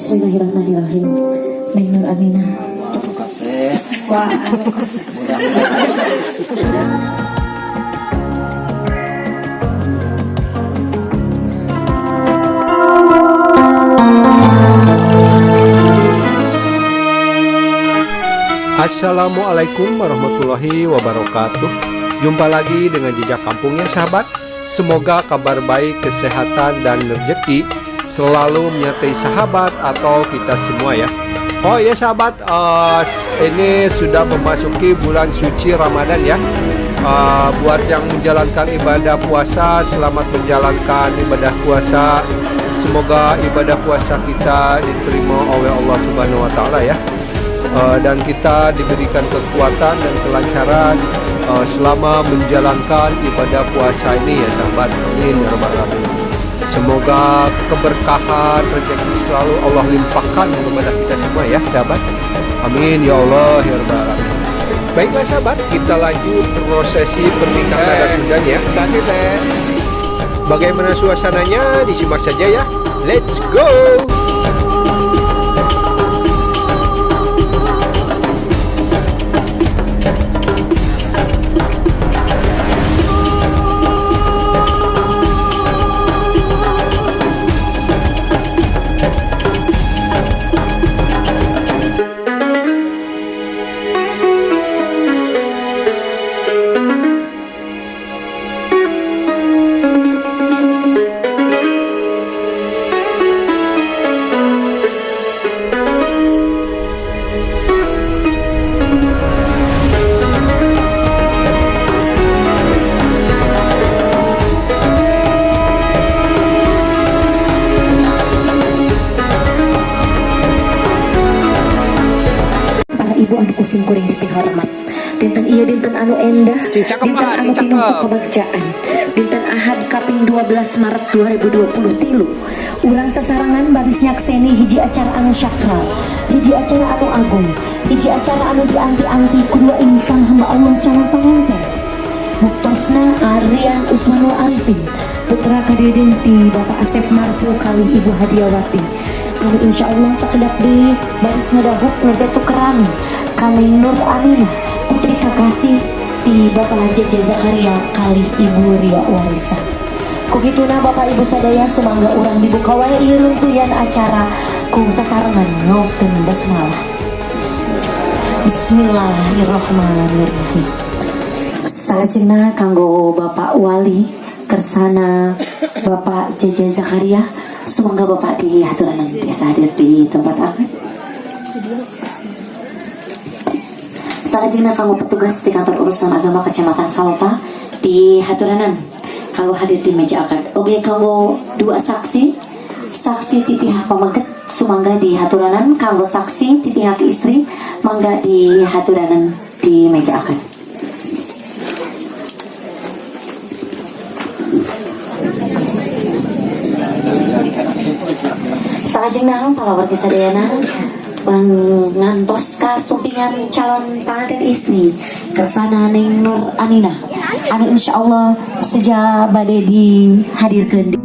Bismillahirrahmanirrahim. Neng Nur Aminah. Kasih. Wah. Mudah-mudahan. Assalamualaikum warahmatullahi wabarakatuh. Jumpa lagi dengan Jejak Kampungnya, sahabat. Semoga kabar baik, kesehatan, dan rezeki selalu menyertai sahabat atau kita semua ya. Oh ya sahabat, ini sudah memasuki bulan suci Ramadan ya. Buat yang menjalankan ibadah puasa, selamat menjalankan ibadah puasa. Semoga ibadah puasa kita diterima oleh Allah Subhanahu wa taala ya. Dan kita diberikan kekuatan dan kelancaran selama menjalankan ibadah puasa ini ya sahabat. Amin ya rabbal alamin. Semoga keberkahan rezeki selalu Allah limpahkan kepada kita semua ya sahabat. Amin ya Allah ya rabbal alamin. Baiklah sahabat, kita lanjut prosesi pernikahan adat Sundanya ya. Bagaimana suasananya? Disimak saja ya. Let's go! Para ibu anu ku sim kuring dipihormat. Dinten ieu dinten anu endah, Sing cakep, dinten ah, anu sing pinuh ku cakep. Kebagjaan. Dinten Ahad kaping 12 Maret 2020 tilu. Urang sasarengan baris nyakseni hiji acara anu sakral, hiji acara anu agung, hiji acara anu dianti-anti ku dua insan hamba Allah calon panganten. Buktosna Aryan Usmanul Arifin, putra kadeden ti Bapak Asep Marfu kalih Ibu Hadiawati. Anu insya Allah sakedap deui baris ngedahuk ngajatuh kerami ka Neng Nur Aminah, putri kakasih ti Bapak Jeje Zakaria kalih Ibu Ria Warisa. Kukituna Bapak Ibu sadaya, sumangga urang dibuka wae ieu runtuyan acara ku sasarengan ngaoskeun basmalah. Bismillahirrahmanirrahim. Salajengna kanggo Bapak Wali kersana Bapak Jeje Zakaria, sumangga Bapak dihaturanan tiasa hadir di tempat akad. Salajengna kanggo petugas di kantor urusan agama Kecamatan Salopa dihaturanan kanggo hadir di meja akad. Oge kanggo dua saksi, saksi ti pihak pameget sumangga dihaturanan, kanggo saksi ti pihak istri mangga dihaturanan di meja akad. Salajengna palawargi sadayana, ngantos kasumpingan calon pengantin istri kersana Neng Nur Aminah anu insya Allah seja bade dihadirkan.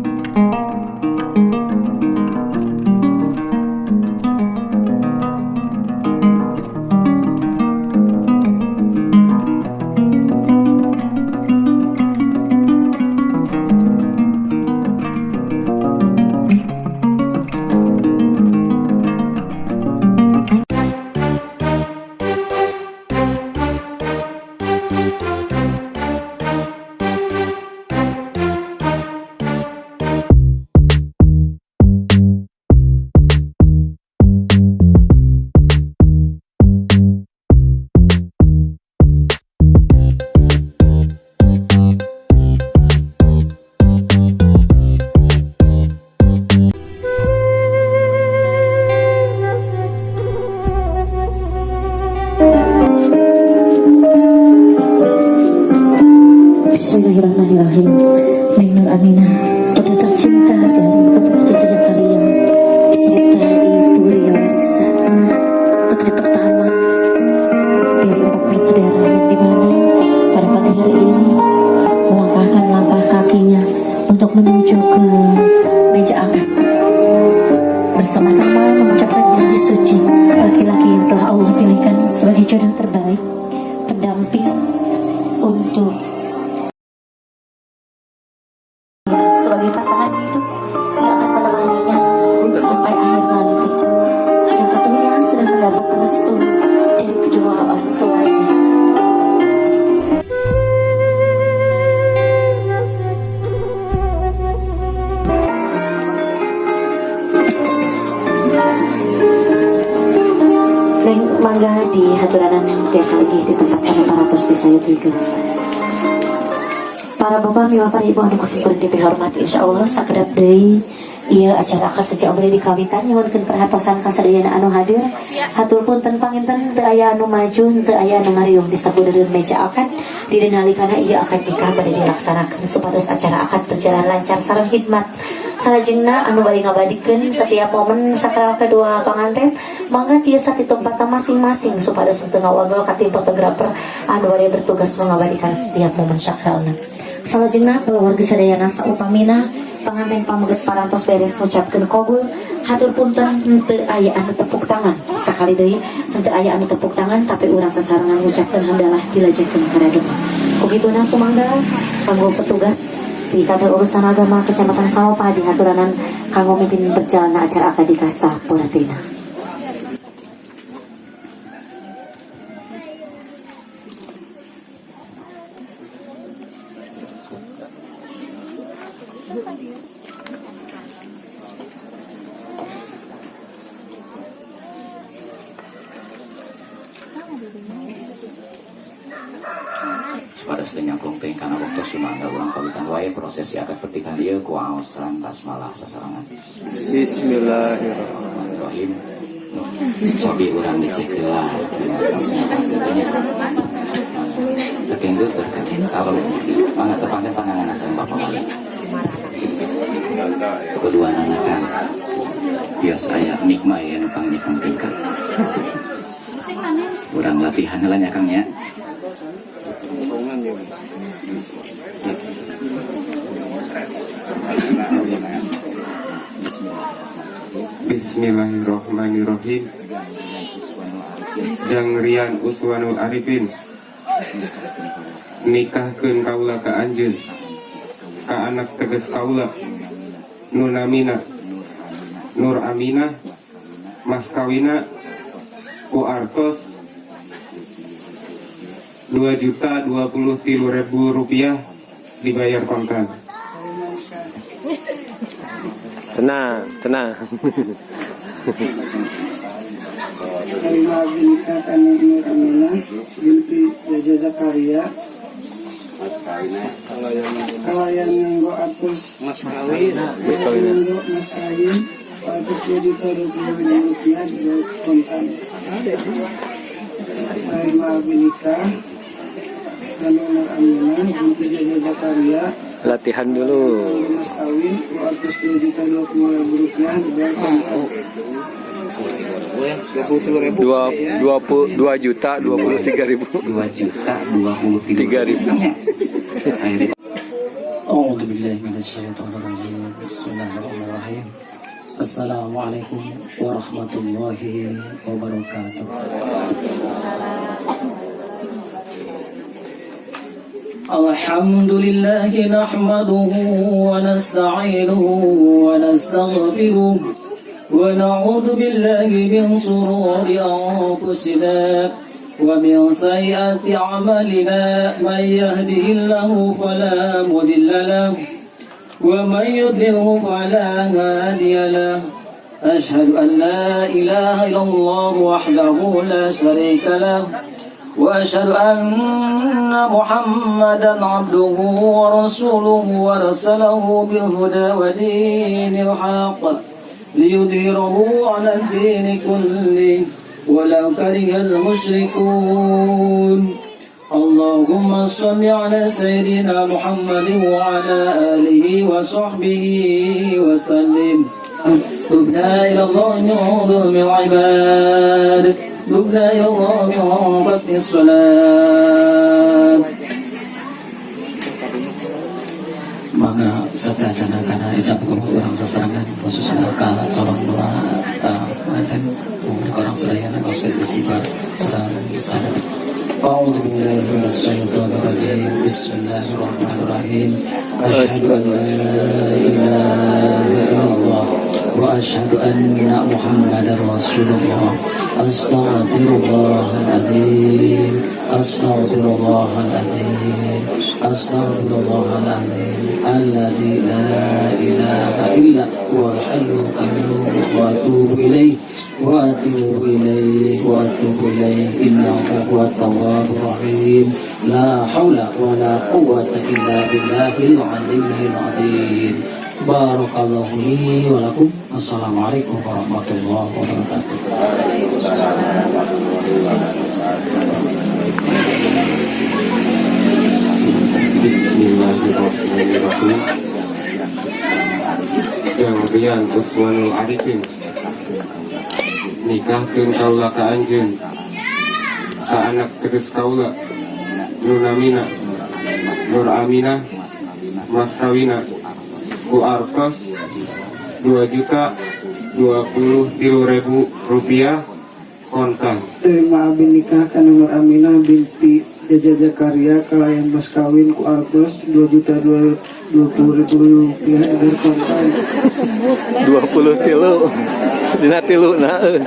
Bismillahirrahmanirrahim. Neng Nur Aminah, putri tercinta dari Bapak Jeje Zakaria beserta Ibu Ria Warisa, putri pertama dari empat bersaudara yang dimana pada pagi hari ini melangkahkan langkah kakinya untuk menuju ke meja akad bersama-sama. terbaik, pendamping untuk sebagai pasangan hidup yang akan menemaninya sampai akhir nanti. Yang tentunya sudah mendapat restu dari kedua orang tuanya. Neng, mangga dihaturanan tiasa lagi di tempat anu parantos disayogikeun. Para bapak miwah para ibu anu ku simkuring dipihormati, insyaallah sakedap deui ieu acara akad seja bade dikawitan. Nyuhunkeun perhatosan kasadayana anu hadir. Hatur punten panginten teu aya anu maju, teu aya anu ngariung di sabudeureun meja akad dina nalikana ieu akad nikah bade dilaksanakeun, supados acara akad berjalan lancar sareng hikmat. Salajengna anu bade ngabadikeun setiap momen sakral kedua panganten, mangga tiasa di tempatna masing-masing supados teu ngawagel ka tim fotografer anu bade bertugas mengabadikan setiap momen sakralna. Salajengna keluarga sadayana, saupamina panganten pameget parantos beres ngucapkeun kobul, hatur punten henteu aya anu tepuk tangan. Sakali deui, henteu aya anu tepuk tangan, tapi urang sasarengan ngucapkeun hamdalah dilajengkeun kana doa. Ku kituna sumangga kanggo petugas di Kantor Urusan Agama Kecamatan Salopa dihaturanan kanggo mimpin perjalanan acara akad nikah sapuratina. Supados teu nyangkung teh kana waktu, sumangga urang kawitan wae prosesi akad pernikahan ieu ku aosan basmalah sasarengan. Bismillahirrahmanirrahim. Bismillahirrahmanirrahim. Cobi urang dicek heula nya. Tekeng kalau mangga tepangkeun panangan sareng Bapak Wali. Kedua anakan biasa aya nikma ya nu pangnyekang tingkat. Urang latihan heula nya, Kang, nya. Bismillahirrahmanirrahim. Jang Rian Uswanul Arifin, nikahkeun kaula ka anjeun, ka anak teges kaula nu namina Nur Aminah, mas kawina ku artos 2.023.000 rupiah dibayar kontan. Tenang, tenang. Tarima abdi nikah kana Nur Aminah binti Jaja Zakaria kalayan nganggo artos mas kawin, nganggo mas kawin artos 2.020.000 rupiah dibayar kontan. Tarima abdi nikah kana Nur Aminah binti Jaja Zakaria Latihan dulu. nganggo mas kawin artos 2.020.000 rupiah dibayar kontan. 2.023.000. 2.023.000. 3.000. Kang, nya. Akhirnya أعوذ بالله من الشيطان الرجيم. بسم الله الرحمن الرحيم. السلام عليكم ورحمة الله وبركاته. الحمد لله نحمده ونستعينه ونستغفره ونعوذ بالله من شرور أنفسنا ومن سيئات أعمالنا. من يهده الله فلا مضل له ومن يضلله فلا هادي له. أشهد أن لا إله إلا الله وحده لا شريك له وأشهد أن محمدا عبده ورسوله، ورسله بالهدى ودين الحق ليظهره على الدين كله ولو كره المشركون. اللهم صل على سيدنا محمد وعلى آله وصحبه وسلم. تبنا إلى الله من ظلم العباد، تبنا إلى الله من قتل الصلاة. Mangga sateuacanna kana ijab kabul urang sasarengan, khususnya ka calon dua pengantin, urang sadayana kos istighfar sareng sadaya. أعوذ بالله من الشيطان الرجيم. بسم الله الرحمن الرحيم. أشهد أن لا إله إلا الله وأشهد أن محمدا رسول الله. أستغفر الله العظيم، أستغفر الله العظيم، أستغفر الله العظيم الذي لا إله إلا هو الحي القيوم وأتوب إليه، وأتوب إليه، وأتوب إليه، إنه هو التواب الرحيم. لا حول ولا قوة إلا بالله العلي العظيم. بارك الله لي ولكم. السلام عليكم ورحمة الله وبركاته. Bismillahirrahmanirrahim. Jang Rian Uswanul Arifin, nikahkeun kaula ka anjeun, ka anak teges kaula nu namina Nur Aminah, mas kawina ku artos 2.023.000 rupiah kontan. Terima abdi nikah kana Nur Aminah binti Jaja Jakaria kalayan mas kawin ku artos 2.020.000 rupiah dibayar kontan. 23 dina tilu nah euy.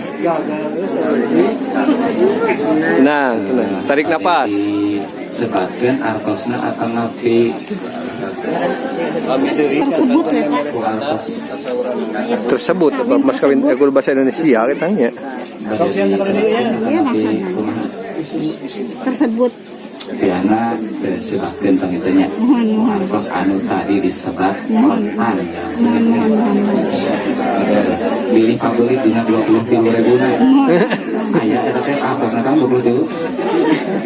Nah, tenang. Tarik napas. Sebatkeun artosna atanapi Tersebut ya, Pak. Ku artos. Tersebut apa mas kawin kudu bahasa Indonesia katanya. Bade disebatkeun atanapi kumaha? Tersebut. Biana disebatkeun tong nya. Mohon, mohon. Artos anu tadi disebat kontan ya. Mohon, mohon, mohon. Bilih pabeulit dina 23 ribu na. Aya eta teh artosna kan 23.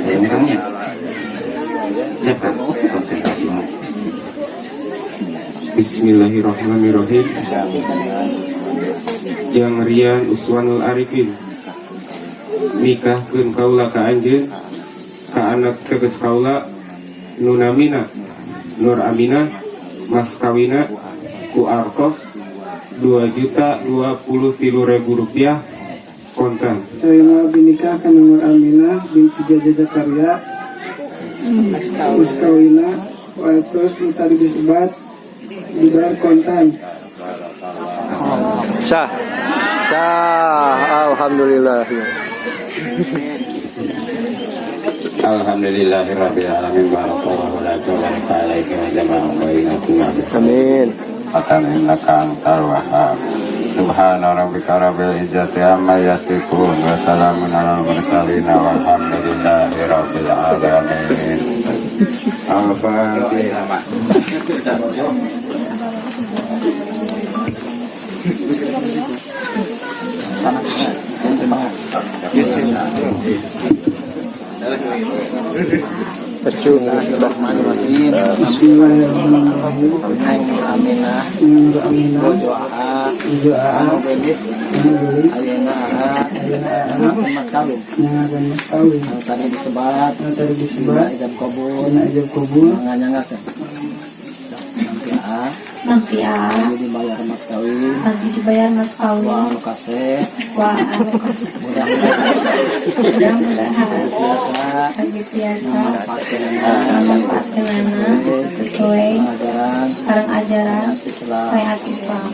Aya ngutangnya. Siap kan? Konsentrasi mah. Bismillahirrahmanirrahim. Jang Rian Uswanul Arifin, nikahkeun kaula ka anjeun, ka anak teges kaula nu namina Nur Aminah, mas kawina ku artos 2.023.000 rupiah kontan. Terima abdi nikah kana Nur Aminah binti Jaja Jakaria, mas kawina ku artos nu tadi disebat dibayar kontan. Sah. Sah. Alhamdulillah. Alhamdulillahirabbil alamin, barakallahu laka wa baraka alaika wa jama'a bainakum. Amin. Innaka antal wahhab. Subhana rabbika rabbil izzati amma yasifun wa salamun alal mursalin walhamdulillahi rabbil alamin. Al-Fatihah. Bismillahirrahmanirrahim. Aminah. Nur Aminah. Bojo AA. Bojo AA. Anu gelis. Anu gelis. Ayeuna AA. Ayeuna AA. Mas kawin. Nyangakeun mas kawin. Anu tadi disebat. Anu tadi disebat. Dina ijab kabul. Dina ijab kabul. Nganyanggakeun. Nanti AA. Nanti A. Abdi dibayar mas kawin. Abdi dibayar mas kawin. Wah anu kasep. Wah anu kasep. Mudah-mudahan. Mudah-mudahan. Biasa. Abdi biasa. Manfaatkeunana. Manfaatkeunana sesuai ajaran. sareng ajaran Islam. Syariat Islam.